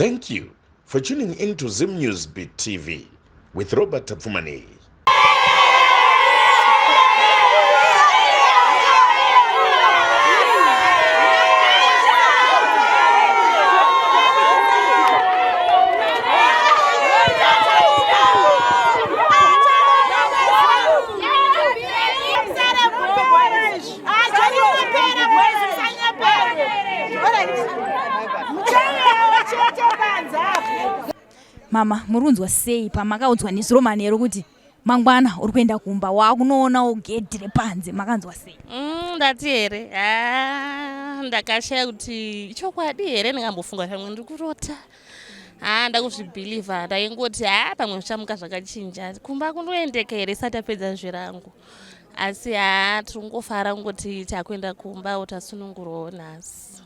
Thank you for tuning in to Zim News Beat TV with Robert Tapfumani. Mama, muri kunzwa sei pamakaudzwa nezuro manheru kuti mangwana uri kuenda kumba wakunoonawo gedhi repanze makanzwa sei? Mm, ndati here ah, ndakashaya kuti chokwadi here ndingambofunga pamwe ndiri kurota haa ndakuzvibhilivha ndaingoti haa pamwe zvichamuka zvakachinja kumba kundoendeka here isati apedza zvirango asi haa tiri kungofara kungoti takuenda kumba tasunungurwawo nhasi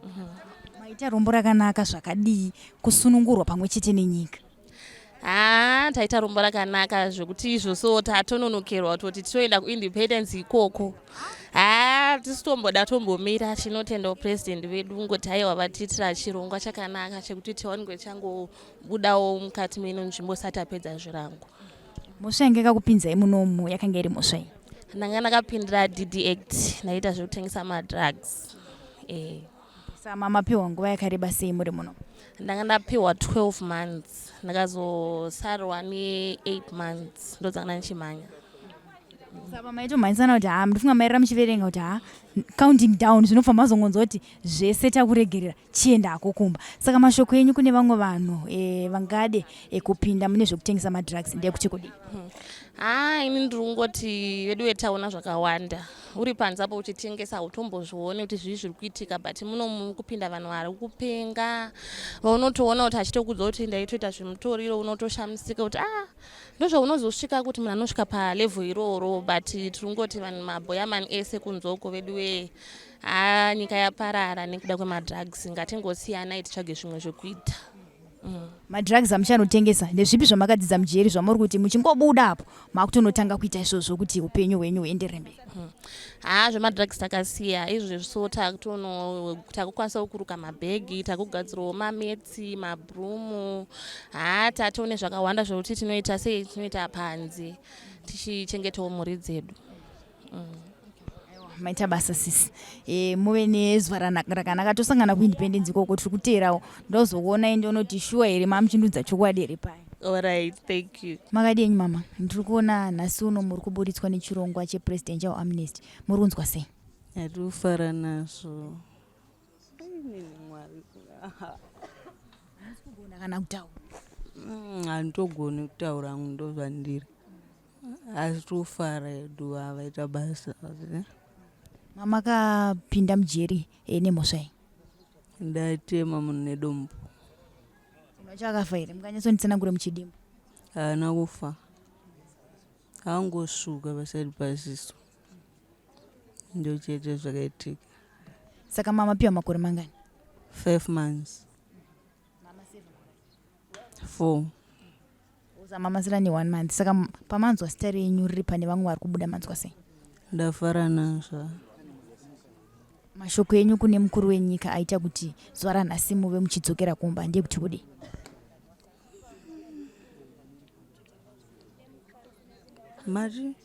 mhm. Maita rombo rakanaka zvakadii kusunungurwa pamwe chete nenyika? Haa taita rombo rakanaka zvekuti izvo so tatononokerwa kutoti titoenda kuindependence ikoko. Haa tisi tomboda tombomira tinotendawo president vedu kungoti aiwa vatiitira chirongwa chakanaka chekuti tiwanikwe changobudawo mukati meino nzvimbo sati apedza zvirango. Mhosva yanga yakakupinzai munomu yakanga iri mhosva iyi? Ndanga ndakapindira DD Act ndaita zvekutengesa madrugs. Eh. Sama mapiwa nguva yakareba sei muri muno? Ndanga ndapiwa 12 months ndakazosarwa ne 8 months ndodzanga ndichimhanya. Saka maitomhanyisana kuti haa ndofunga mairira muchiverenga kuti haa counting down zvinobva mazongonzwa kuti zvese takuregerera chienda hako kumba. Saka mashoko enyu kune vamwe vanhu e, vangade e, kupinda mune zvekutengesa madrugs ndeyekuti kudii? Haa ini ndiri kungoti veduwe taona zvakawanda uri panze apo uchitengesa hautombozvione kuti zvii zviri kuitika but muno muri kupinda vanhu vari kupenga vaunotoona kuti achitokudza kuti ndaitoita zvemutoriro unotoshamisika kuti ah ndozvaunozosvika kuti munhu anosvika palevel iroro but tiri kungoti vanhu mabhoyamani ese kunze uko veduwee haa nyika yaparara nekuda kwemadrugs ngatingosiyanai titsvage zvimwe zvekuita mm. Madrugs amuchanotengesa ndezvipi zvamakadzidza mujeri zvamuri kuti muchingobuda apo makutonotanga kuita izvozvo kuti upenyu hwenyu huenderere mberi? Hmm. Haa zvemadrugs takasiya izvozvo so takutono takukwanisa kukuruka mabhegi takugadzirawo mametsi mabrumu haa tatone zvakawanda zvekuti tinoita sei tinoita panze tichichengetawo mhuri dzedu. Mm. Maita basa sisi e, muve nezuva rakanaka tosangana kuindependence ikoko tiri kuteerawo ndozokuonai ndionoti shuwa here mamuchindudza chokwadi here paya. Alright, thank you. Makadii henyu mama? Ndiri kuona nhasi uno muri kuburitswa nechirongwa chepresidential amnesty. Muri kunzwa sei? Ndiri kufara nazvo. Kugona kana kutaura? Mm, handitogoni kutaura hangu ndozvandiri. Asi tofara hedu vaita basa. Mamakapinda mujeri eh, nemhosva iyi? Ndatema munhu nedombo. Munhu wacho akafa here? Mukanyatsonditsanangure muchidimbu. Haana kufa. Angosvuka paside paziso. Ndochete zvakaitika. Saka mama piwa makore mangani? 5 months. 4. Uza masira ne one month saka pamanzwa zita renyu riri pane vamwe vari kubuda manzwa sei? Ndafara nazvo. Mashoko enyu kune mukuru wenyika aita kuti zuva ranhasi muve muchidzokera kumba ndeyekuti kudii? Mari?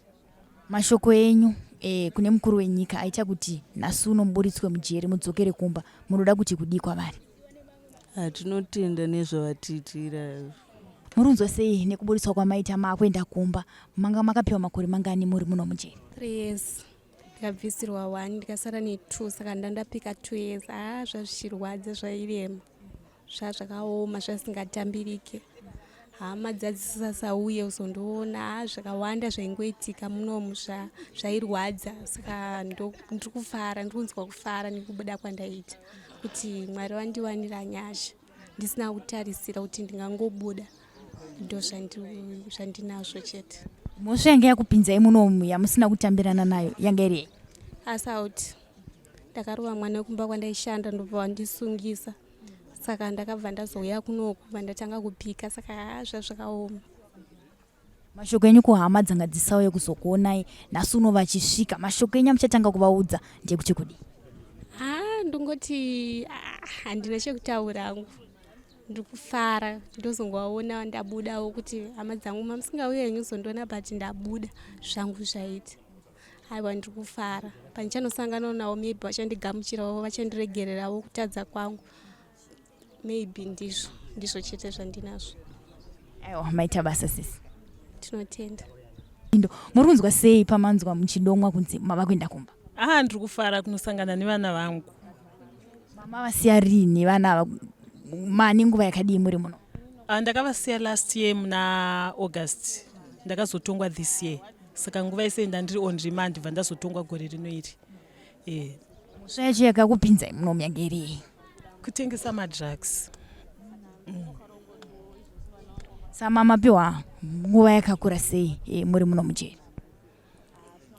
Mashoko enyu e, kune mukuru wenyika aita kuti nhasi uno muburitswe mujeri mudzokere kumba munoda kuti kudii kwavari? Tinotenda nezvavatiitira. Murunzwa sei nekuburitswa kwamaita maakuenda kumba? Manga makapiwa makore mangani muri muno mujeri? 3 years. Ndikabvisirwa 1 ndikasara ne2 saka ndandapika 2 years. Ah zvazvichirwadza zvairema. Zvazvakaoma zvasingatambirike. Hama dzadzisisasauye kuzondiona ah zvakawanda zvaingoitika munomu zvairwadza saka ndiri kufara ndiri kunzwa kufara nekubuda kwandaita kuti Mwari vandiwanira nyasha ndisina kutarisira kuti ndingangobuda ndo zvandinazvo chete. Mhosva yanga yakupinzai munomu yamusina kutambirana nayo yanga iri yei? Assault. Ndakarova mwana wekumba kwandaishanda ndobva wandisungisa saka ndakabva ndazouya kunoku bva ndatanga kupika saka haa zvazvakaoma. Mashoko enyu kuhama dzanga dzisauye kuzokuonai nhasi uno vachisvika, mashoko enyu amuchatanga kuvaudza ndeyekuti kudii? Haa ndongoti handina chekutaura hangu. Ndiri kufara ndozongovaona ndabudawo kuti hama dzangu mamusingauye henyu kuzondiona but ndabuda zvangu zvaita. Aiwa ndiri kufara pandichanosanganawo navo maybe vachandigamuchirawo vachandiregererawo kutadza kwangu maybe ndizvo ndizvo chete zvandinazvo. Aiwa maita basa sisi. Tinotenda. Indo muri kunzwa sei pamanzwa muchidomwa kunzi mava kuenda kumba? Ah ndiri kufara kunosangana nevana vangu. Mama vasiya rini vana ava mane nguva yakadii muri muno? Ah, ndakavasiya last year muna August ndakazotongwa this year saka nguva yese ndandiri on remand bva ndazotongwa gore rino iri eh. Mhosva yacho yakakupinzai muno yange iri yei? Kutengesa madrugs. Sama mapiwa nguva yakakura sei eh, muri muno mujeri?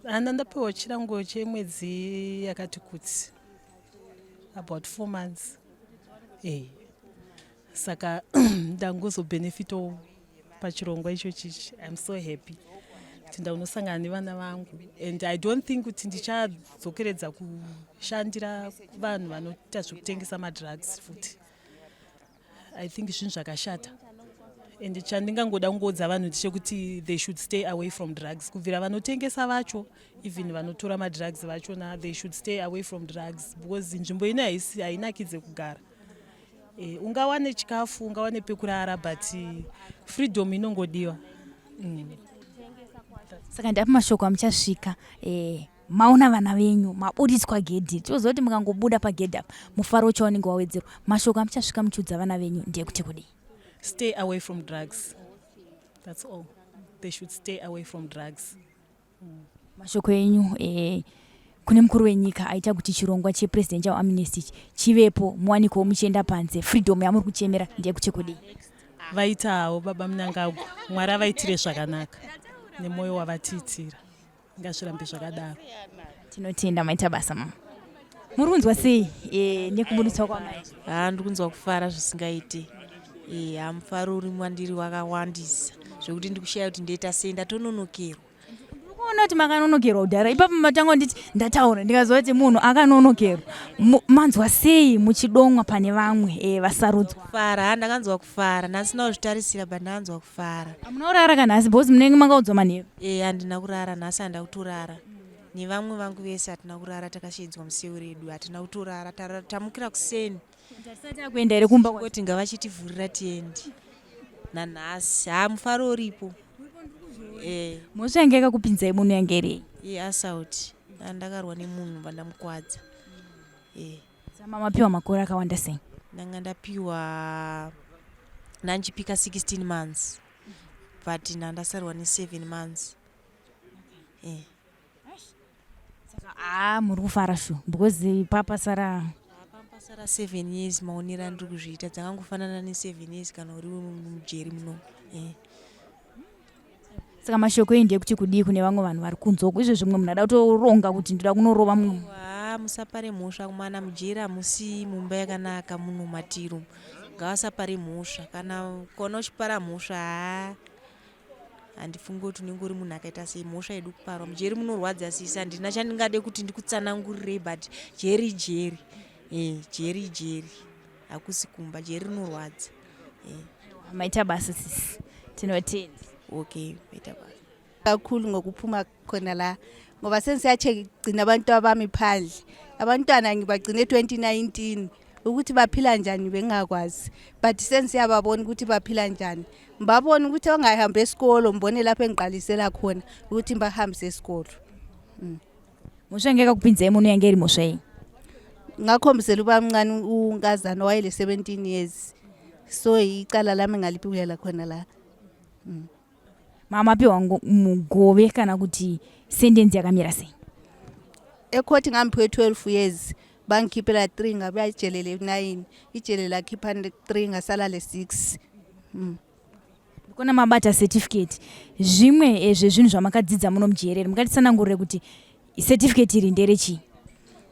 Handa ndapiwa chirango chemwedzi yakati kuti about four months eh. Saka ndangozobhenefitawo pachirongwa ichochichi. I'm so happy kuti ndaunosangana nevana vangu and I don't think kuti ndichadzokeredza kushandira vanhu vanoita zvekutengesa madrugs futi. I think zvinhu zvakashata and chandingangoda kungoudza vanhu ndechekuti they should stay away from drugs kubvira vanotengesa vacho even vanotora madrugs vachona they should stay away from drugs because nzvimbo ino haisi hainakidze kugara e, ungawane chikafu ungawane pekurara but freedom inongodiwa mm. Saka ndapi mashoko amuchasvika eh, maona vana venyu maburitswa gedhi toziva kuti mukangobuda pagedhi apa mufaro ucha unenge wawedzerwa mashoko amuchasvika muchiudza vana venyu ndeyekuti kudii stay away from drugs that's all they should stay away from drugs mm. Mashoko enyu eh, kune mukuru wenyika aita kuti chirongwa chepresidential amnesty chivepo muwanikewo muchienda panze freedom yamuri kuchemera ndeyekuti kudii vaitawo baba Mnangagwa mwari avaitire zvakanaka nemwoyo wavatiitira ngazvirambe zvakadaro tinotenda maita basa mama muri kunzwa sei e, nekuburitswa kwamai haa ndiri kunzwa kufara zvisingaite e, haa mufaro uri mwandiri wakawandisa zvekuti ndikushaya kuti ndoita sei ndatononokerwa kuona kuti makanonokerwa kudhara ipapo matanga nditi ndataura ndikaziva kuti munhu akanonokerwa manzwa sei muchidomwa pane vamwe e, vasarudzwa kufara haa ndakanzwa kufara ndasina kuzvitarisira but ndanzwa kufara hamuna kurara ka nhasi because munenge makaudzwa manheru e handina kurara nhasi handa kutorara nevamwe vangu vese hatina kurara takashedzwa museu redu hatina kutorara tamukira kuseni Tisati akuenda here kumba kuti ngavachitivhurira tiende nanhasi haa mufaro uripo eh. Mhosva yange yakakupinzai muno yange iri ye assault ndakarwa nemunhu vandamukwadza eh. Sama mapiwa makore akawanda sei? Ndanga ndapiwa ndanchipika 16 months but ndandasarwa ne 7 months eh. Saka haa muri kufara shu because papasara pasara 7 years maonero andiri kuzviita dzakangofanana ne 7 years kana uri mujeri muno eh. Saka mashoko enyu ndeyekuti kudii kune vamwe vanhu vari kunze uko izvezvi mumwe munhu ada kutoronga kuti ndoda kunorova mumwe haa musapare mhosva kumana mujeri hamusi mumba yakanaka muno matiro ngavasapare mhosva kana ukaona uchipara mhosva haa handifungi kuti unenge uri munhu akaita sei mhosva yedu kuparwa mujeri munorwadza sisi handina chandingade kuti ndikutsanangurirei but jeri jeri e jeri jeri hakusi kumba jeri rinorwadza e. Maita basa sisi tinotenda. Okay maita basa. Kakhulu ngokuphuma khona la ngoba sengisiyache-gcina abantwana bami phandle abantwana ngibagcine 2019 ukuthi baphila njani bengingakwazi but sengisiyababona ukuthi baphila njani ngibabone ukuthi bangahambi esikolo ngibone lapho engiqalisela khona ukuthi ngibahambise esikolo mm. Mhosva yange yakakupinzai muno yange iri mhosva yei? Ngakhombisela ubamncane unkazana wayele 17 years so icala lami ngalipikela khona la mm. Mama mapiwa mugove kana kuti sentence yakamira sei? Ekhoti ngangiphiwe 12 years bangikhiphela 3 ngabuya ijele le-9 ijele lakhipha 3 ngasala le-6 mm. Kona mabata certificate zvimwe eh, zvezvinhu zvamakadzidza muno mujere mukatitsanangurire kuti certificate iri nderechii?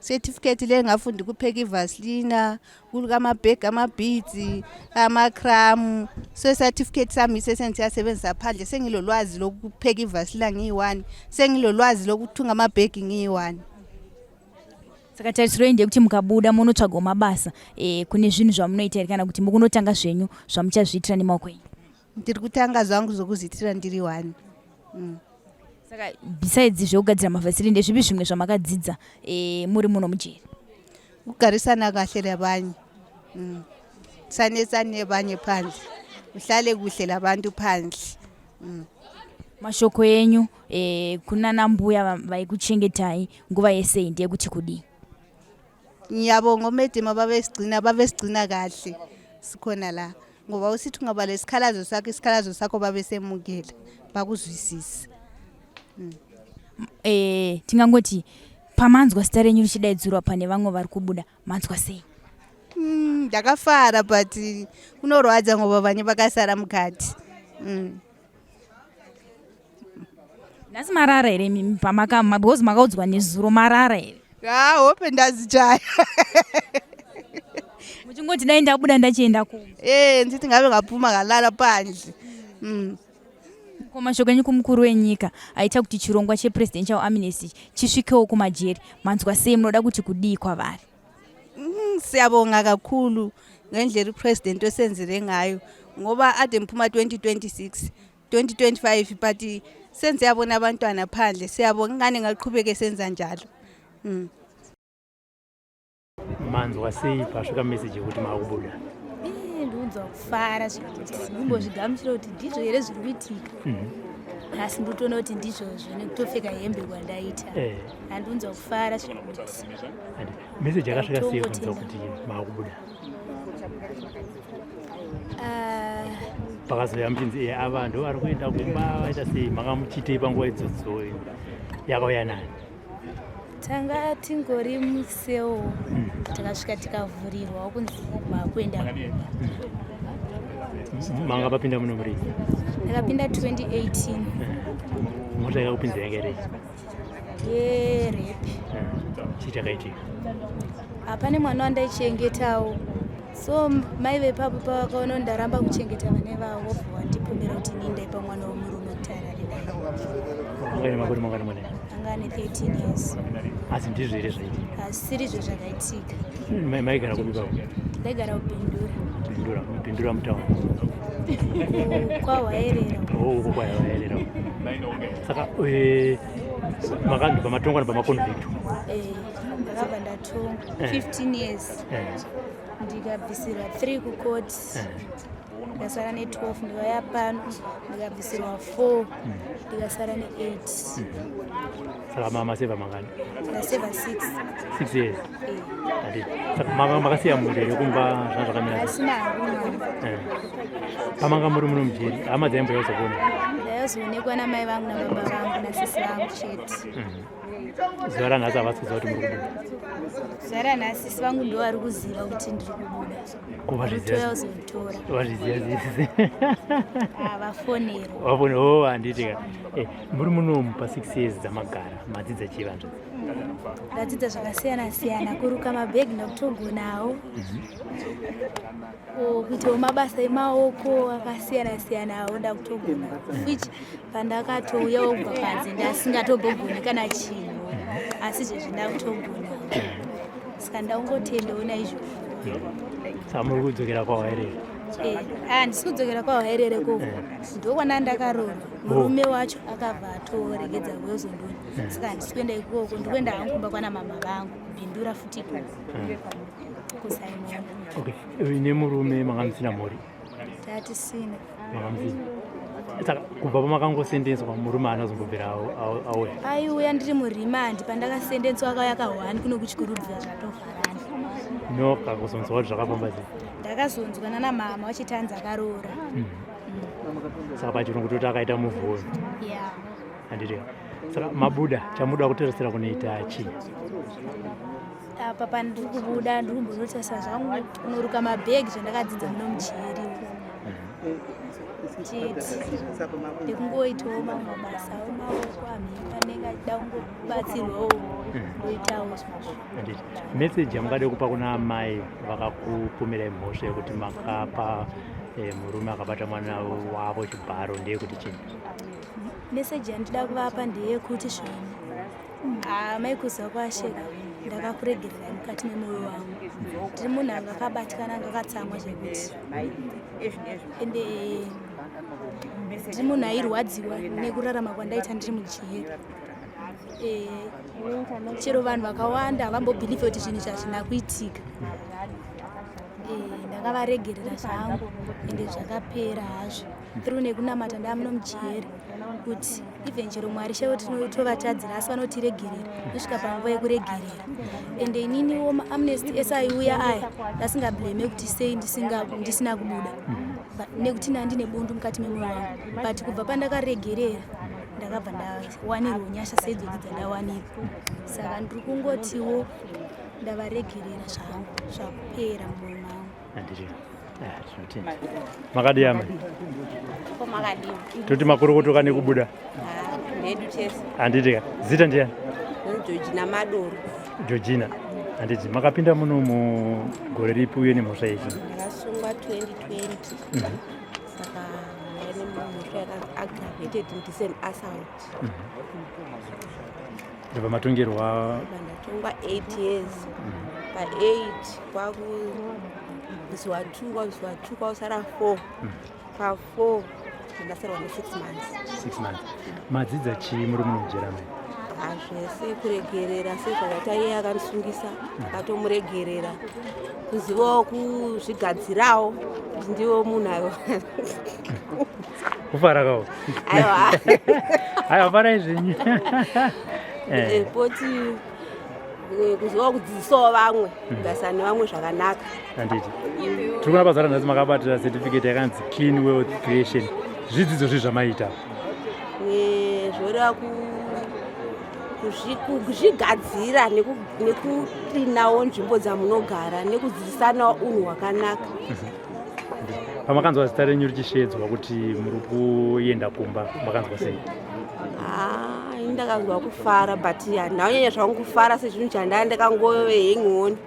Certificate le ngafunda ukupheka ivaselina kuluka amabhegi amabeads amacram so certificate sami sesengiyasebenzisa phandle sengilolwazi lokupheka ivaselina ngiyi-one sengilolwazi lokuthunga amabhegi ngiyi-one. Saka tarisiro yenyu ndeyekuti mukabuda munotsvagawo mabasa e, kune zvinhu zvamunoita here kana kuti mukunotanga zvenyu zvamuchazviitira nemaoko enyu? Ndiri kutanga zvangu zvokuzviitira ndiri one. Saka besides zvekugadzira mavhasiri ndezvipi zvimwe zvamakadzidza e, muri muno mujeri? Kugarisana kahle labanye. Sanetsane nebanye phandle. Uhlale kuhle labantu phandle. Mashoko enyu e, kunana mbuya vaikuchengetai nguva yese iyi ndeyekuti kudii? Ngiyabonga omedima babesigcina babesigcina kahle sikhona la ngoba usithi ungaba lesikhalazo sakho isikhalazo sakho babesemukela bakuzwisise. E, tingangoti pamanzwa zita renyu richidaidzirwa pane vamwe vari kubuda manzwa sei? Ndakafara but kunorwadza ngoba vanye vakasara mukati. Nhasi marara here imimi pamaka because makaudzwa nezuro marara here? Ha, hope ndazichaya. Muchingoti dai ndabuda ndachienda kumba. Eh, nditi ngabe ngaphuma ngalala phandle. Ko mashoko enyu kumukuru wenyika aita kuti chirongwa chepresidential amnesty chisvikewo kumajeri manzwa sei munoda kuti kudii kwavari? Siyabonga kakhulu ngendlela upresident osenzele ngayo ngoba ade ngiphuma 2026 2025 but senze yabona abantwana phandle siyabonga ingane ngaqhubeke senza njalo. Manzwa sei pasvika message yekuti makubuda? Ndinonzwa kufara zvekuti ndimbozvigamuchira kuti ndizvo here zviri kuitika. Asi ndikutoona kuti ndizvozvo nekutopfeka hembe kwandaita. Handinzwa kufara zvekuti. Message yakasvika sei kunzwa kuti makubuda? Pakazouya muchinzi ava ndo vari kuenda kumba vaita sei makamuchitei panguva idzodzo yakauya nani? Tanga tingori museo takasvika tikavhurirwa kunzi makuenda kumba. Manga papinda muno muri? Ndakapinda 2018. Mota yakakupinza yanga iri? Yerepi. Chii chakaitika? Hapane mwana wandaichengetawo. So mai vepapo pavakaona ndaramba kuchengeta vana ivavo vobva vandipomera kuti inini ndaipa mwana wemurume kuti arare naye. Anga ane makore mangani mwana? Anga ane 13 years. Asi ndizvo here zvaitika? Asirizvo zvakaitika. Maigara kupi papo? Ndaigara kuBindura. Bindura, Bindura mutauni. KwaHwaerera. Oh, uko kwaHwaerera. Saka makandobva matongwa nobva maconvict. Ndakabva ndatongwa 15 years. Ndikabvisirwa 3 kucourt. Ndikasara ne12 ndikauya pano ndikabvisirwa 4 ndikasara ne8. Saka mama seva mangani? Ndaseva 6. 6 years. Saka makasiya mhuri here kumba zvanga zvakamira? Asina hangu mwana. Pamanga muri muno mujeri hama dzaimbouya kuzokuona? Ndaizoonekwa namai vangu nababa vangu nasisi vangu chete. Zuva ranhasi havasi kuziva kuti muri kubuda? Zuva ranhasi sisi vangu ndo vari kuziva kuti ndiri kubuda. Kuvazviziva? Kuzotora. Vazviziva sisi. Vafonera. Vafonera, oh handiti ka. Muri munomu pa 6 years dzamagara madzidza chii vanhu? Ndadzidza zvakasiyana siyana, kuruka mabhegi ndakutogonawo. Kuitawo mabasa emaoko akasiyana siyanawo ndakutogona. Which pandakatouyawo kubva panze ndasingatombogoni kana chinhu. Asi izvezvi ndakutogona. Saka ndakungotendawo naizvozvo. Saka muri kudzokera kwaHwaerere? Handisi kudzokera kwaHwaerere koko. Ndokwana ndakaroorwa. Murume wacho akabva atoregedza kuyozondona. Saka handisi kuenda ikoko, ndikuenda hangu kumba kwana mama vangu kubhindura futi ikoko. Kusaimona. Okay, nemurume manga musina mhuri? Tatisina. Manga musina. Saka kubva pamakangosendenswa murume haana kuzombobvira auya? Aiuya ndiri murimandi, pandakasendenswa akauya kahwani kuno kuchikurubvira zvatovharana. No, kakuzonzwa kuti zvakafamba sei? Ndakazonzwa nana mama vachiti hanzi akaroora. Saka pachirungu toti akaita move on. Yeah. Handiti. Saka mabuda, chamuda kutarisira kunoita chii? Apa pandiri kubuda ndiri kumbonotarisa zvangu kunoruka mabhegi zvandakadzidza muno mujeri. Chete. Ndikungoitawo mamwe mabasa emaoko amheni anenge achida kungobatsirwawo ndoitawo zvazvo. Handiti. Message yamungade kupa kuna amai vakakupomerai mhosva yekuti makapa murume akabata mwana wavo chibharo ndeyekuti chii? Message yandida kuvapa ndeyekuti zvoni. Ah, mai kuziva kwasheka ndakakuregererai mukati memwoyo wangu. Ndiri munhu anga akabatikana anga akatsamwa zvekuti ende ndiri munhu airwadziwa nekurarama kwandaita ndiri mujeri. Eh, chero vanhu vakawanda havambobhilivhe kuti zvinhu izvi hazvina kuitika. Eh, ndakavaregerera zvangu ende zvakapera hazvo through nekunamata ndamuno mujeri kuti even chero mwari chaivo tinotovatadzira asi vanotiregerera nosvika panguva yekuregerera ende ininiwo maamnesty ese aiuya aya ndasingablame kuti sei ndisina kubuda nekuti ndandine bundu mukati memwoyo wangu but kubva pandakaregerera ndakabva ndawanirwa nyasha seidzodzi dzandawanirwa saka ndiri kungotiwo ndavaregerera zvangu zvakupera mumwoyo mangu. Handiti. Ah, tinotenda. Makadii amai? Toti makorokoto nekubuda. Ndedu tese. Handiti ka. Zita ndiyani? Georgina Madoro. Georgina. Handiti makapinda muno mugore ripi uye nemhosva yechi? Ndakasungwa 2020. Saka ndine mhosva yakanzi aggravated indecent assault. Ndobva matongerwa ndatongwa 8 years. Pa 8 kwakuziwa 2 kwakuziwa 2 kwakusara 4. Pa 4 ndasarwa ne 6 months. 6 months. Madzidza chii muri muno mujeri amai? Hazvese kuregerera sezvakaita iye akandisungisa akatomuregerera kuzivawo kuzvigadzirawo kuti ndiwo munhu ayo Kufara kawo. Aiwa. Aiwa farai zvenyu. Eh. Poti kuzivawo kudzidzisawo vamwe kugarisana nevamwe zvakanaka. Handiti. Tiri kuona pazuva ranhasi makabatira certificate yakanzi Clean Wealth Creation. Zvidzidzo zvi zvamaita? Zvoreva kuzvigadzira nekuklinawo nzvimbo dzamunogara nekudzidzisanawo unhu hwakanaka. Pamakanzwa zita renyu richisheedzwa kuti muri kuenda kumba makanzwa sei? Ah, ini ndakanzwa kufara but handina kunyanya zvangu kufara sezvinhu chandaa ndakangove hang on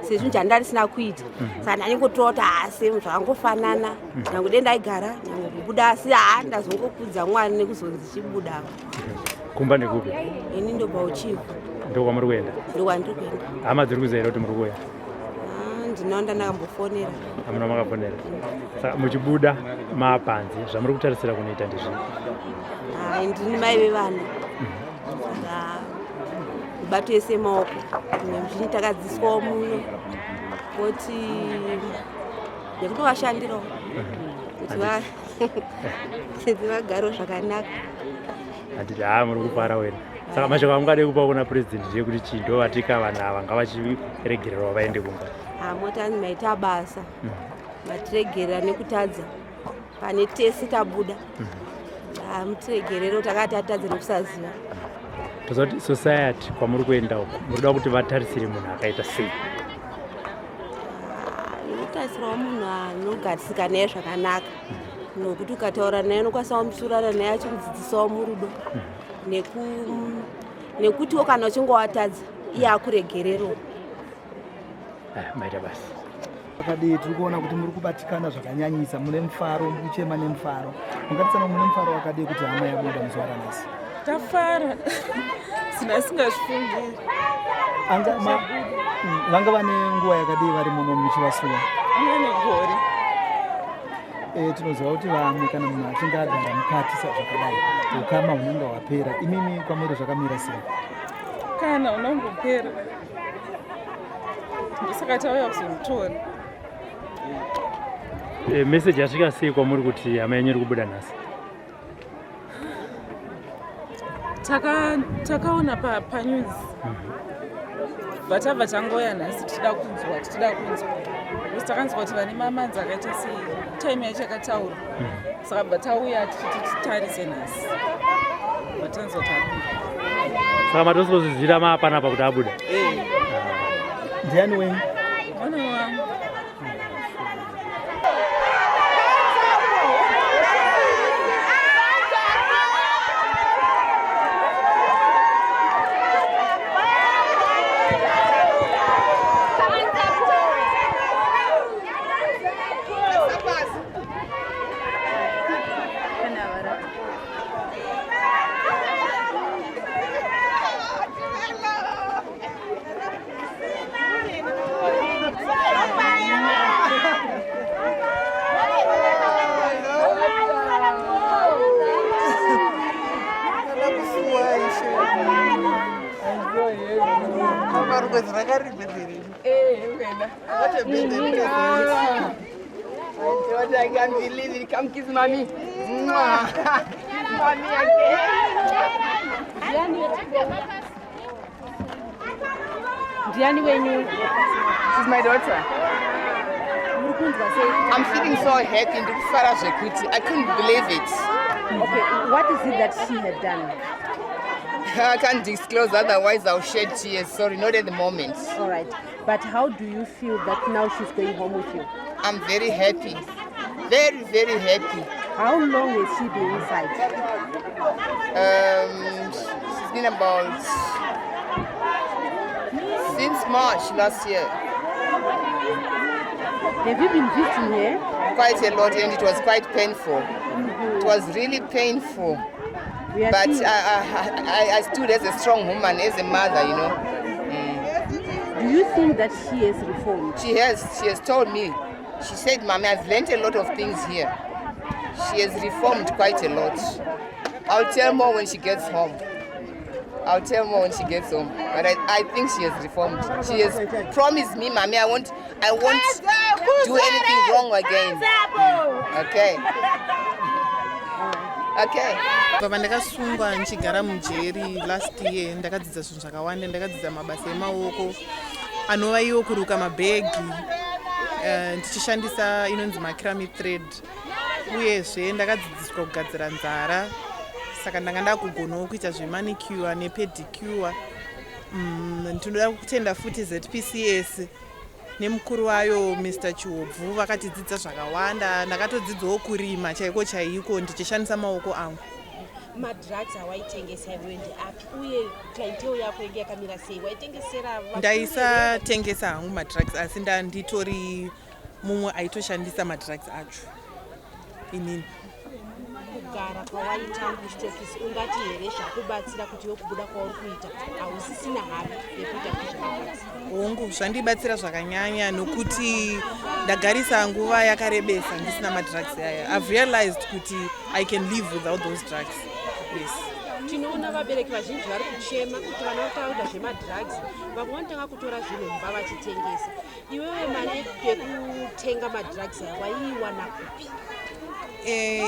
sezvinhu chandaa ndisina kuita. Saka ndanyangotora kuti haa same zvakangofanana nyange dei ndaigara nyange kubuda asi haa ndazongokudza Mwari nekuzonzi chibuda apa. Kumba ndekupi? Ini ndobva Uchivu. Ndokwamuri kuenda? Ndokwandiri kuenda. Hama dziri kuziva here kuti muri kuuya? Ah, ndinawo ndandakambofonera. Hamuna makafonera. Saka muchibuda maapanze zvamuri kutarisira kunoita ndezvii? Ah, ndini mai vevana. Saka mibato yese yemaoko imwe mizhinji takadzidziswawo muno koti nekutovashandirawo kuti vagarewo zvakanaka. Handiti haa muri kufara wena. Saka mashoko amungade kupa kuna president ndeyekuti chii ndovatika vanhu ava ngavachiregererwa vaende kumba. Ah, moti anzi maita basa matiregerera nekutadza pane tese tabuda. Ah, mutiregerero takati tatadza nekusaziva. Toziva kuti society kwamuri kuenda uko muri kuda kuti vatarisire munhu akaita sei? Unotarisirawo munhu anogarisika naye zvakanaka nokuti ukataura naye unokwanisa kumusurana naye achikudzidzisawo murudo nekutiwo kana uchinge watadza iye akuregerero. Maita basa. Pakadii tiri kuona kuti muri kubatikana zvakanyanyisa, mune mufaro, muri kuchema nemufaro. Mungatitsana mune mufaro wakadii kuti hama yabuda muzuva ranhasi? Tafara zvinhu asingazvifungiri. Vanga vane nguva yakadii vari muno muchivasuwa? Vane gore. Tinoziva kuti vamwe kana munhu achinge agara mukati zvakadai ukama hunenge hwapera. Imimi kwamuri zvakamira sei? Kana unongopera ndosaka tauya kuzomutora. Message yasvika sei kwamuri kuti hama yenyu iri kubuda nhasi? Takaona panews bva tabva tangoya nhasi tichida kunzwa because takanzwa kuti vane mamanzi akaita sei time yacho yakataura saka bva tauya tichiti titarise nhasi bva tanzwa tabuda. Saka matosozvizivira maapanapa kuti abuda? Ndiani wenyu? Mwana wangu. Tarukwezi rakaribhedhe renyu. Eh, wena. What a birthday present. My daughter, I can't believe it. Come kiss mommy. Mwah. Kiss mommy again. Ndiani wenyu? She's my daughter. Muri kunzwa sei? I'm feeling so happy. Ndikufara zvekuti. I couldn't believe it. Okay, what is it that she had done? I can't disclose, otherwise I'll shed tears. Sorry, not at the moment. All right. But how do you feel that now she's going home with you? I'm very happy. Very, very happy. How long has she been inside? She's been about since March last year. Have you been visiting her? Quite a lot, and it was quite painful. It was really painful. We are But seeing- I stood as a strong woman, as a mother, you know. Do you think that she has reformed? She has. She has told me. She said, Mommy, I've learned a lot of things here. She has reformed quite a lot. I'll tell more when she gets home. I'll tell more when she gets home. But I think she has reformed. She has promised me, Mommy, I won't do anything wrong again. Okay. Okay. Baba, ndakasungwa ndichigara mujeri last year. Ndakadzidza zvinhu zvakawanda. Ndakadzidza mabasa emaoko anova iwo kuruka mabhegi ndichishandisa inonzi macrame thread. Uyezve ndakadzidziswa kugadzira nzara, saka ndanga ndakugonawo kuita zvemanicure nepedicure. Ndinoda kutenda futi ZPCS nemukuru wayo, Mr Chiobvu. Vakatidzidza zvakawanda. Ndakatodzidzawo kurima chaiko chaiko ndichishandisa maoko angu. Madrugs awaitengesa iwewe ndeapi, uye clientele yako inge yakamira sei? Waitengesera vakuru here? Ndaisatengesa hangu madrugs, asi ndanditori mumwe aitoshandisa madrugs acho inini. Kugara kwawaita muchitokisi, ungati here zvakubatsira kuti iwe kubuda kwauri kuita hausisina havi yekuita kuti zvemadrugs? Hongu, zvandibatsira zvakanyanya nokuti ndagarisa nguva yakarebesa ndisina madrugs aya. I've realized kuti I can live without those drugs, yes. Tinoona vabereki vazhinji vari kuchema kuti vana vari kuita zvemadrugs. Vamwe vanotanga kutora zvinhu mumba vachitengesa. Iwewe mari yekutenga madrugs aya waiiwana kupi?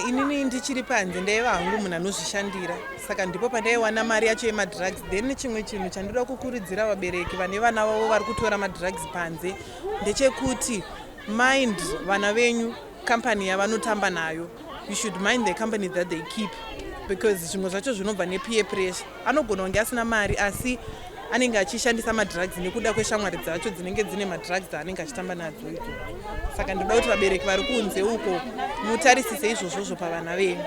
Inini ndichiri panze ndaiva hangu munhu anozvishandira, saka ndipo pandaiwana mari yacho yemadrugs. Then chimwe chinhu chandoda kukurudzira vabereki vane vana vavo vari kutora madrugs panze ndechekuti mind vana venyu company yavanotamba nayo. You should mind the company that they keep, because zvimwe zvacho zvinobva nepeer pressure. Anogona kunge asina mari, asi anenge achishandisa madrugs nekuda kweshamwari dzacho dzinenge dzine madrugs dzaanenge achitamba nadzo idzo. Saka ndoda kuti vabereki vari kunze uko mutarisise izvozvozvo pavana venyu.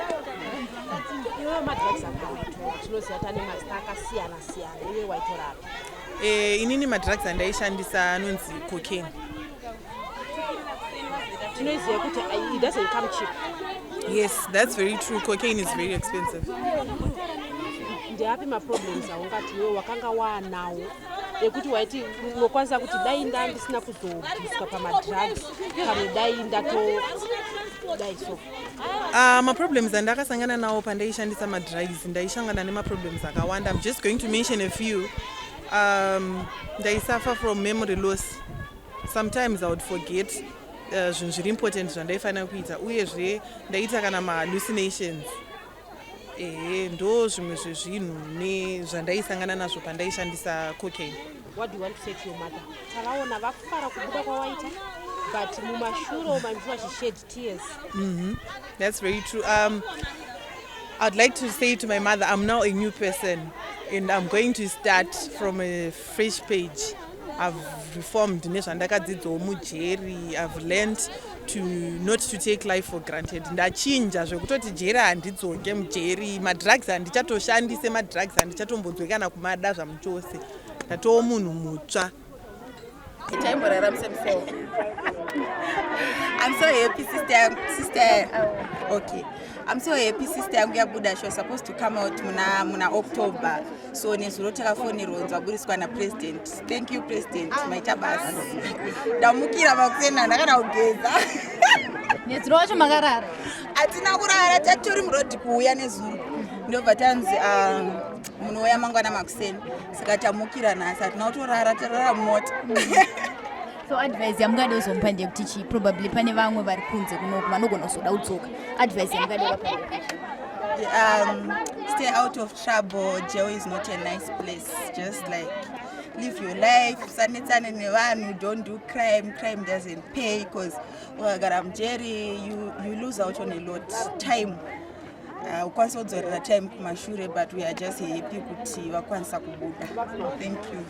Iwewe madrugs ako awaitora, tinoziva kuti ane mazita akasiyana siyana. Iwe waitorapi? Inini madrugs andaishandisa anonzi cocaine. Tinoziva kuti it doesn't come cheap. Yes, that's very true. Cocaine is very expensive. Ndeapi maproblems aungati iwe wakanga waanawo ekuti waiti unokwanisa kuti dai nda ndisina kuzobviswa pamadrugs, pamwe dai ndatodai so? Maproblems andakasangana nawo pandaishandisa madrugs, ndaishangana nemaproblems akawanda. I'm just going to mention a few. Ndaisuffer from memory loss. Sometimes I would forget zvinhu zviri important zvandaifanira kuita. Uyezve ndaita kana mahallucinations. Ehe, ndo zvimwe zvezvinhu nezvandaisangana nazvo pandaishandisa cocaine. What do you want to say to your mother? Tavaona vafara kubuda kwawaita, but mumashure umu I'm sure she shed tears. That's very true. I'd like to say to my mother, I'm now a new person and I'm going to start from a fresh page. I've reformed nezvandakadzidzawo mujeri. I've learned to not to take life for granted. Ndachinja zvekutoti jeri handidzoke mujeri, madrugs handichatoshandise madrugs, handichatombodzwe kana kumada zvamuchose. Ndatoo munhu mutsva. Taimborara musemo. I'm so happy, sister. Sister, okay, I'm so happy, sister yangu yabuda. She was supposed to come out muna October, so nezuro takafonerwa kunzi vaburiswa napresident. Thank you, President, maita basa. Ndamukira makuseni, handakana kugeza. Nezuro wacho makarara? Hatina kurara, tatori murodhi kuuya nezuro, ndobva tanzi Munouya mangwana makuseni. Saka tamukira nhasi, hatina kutorara, tarara mumota. So advice yamungade kuzomupa ndeyekuti chii? Probably pane vamwe vari kunze kunoku vanogona kuzoda kudzoka. Advice yamungade vapa? Stay out of trouble. Jail is not a nice place. Just like live your life, usanetsane nevanhu, don't do crime. Crime doesn't pay, because ukagara mujeri you lose out on a lot. Time, ukwanisa kudzorera time kumashure, but we are just happy kuti vakwanisa kubuda. Thank you.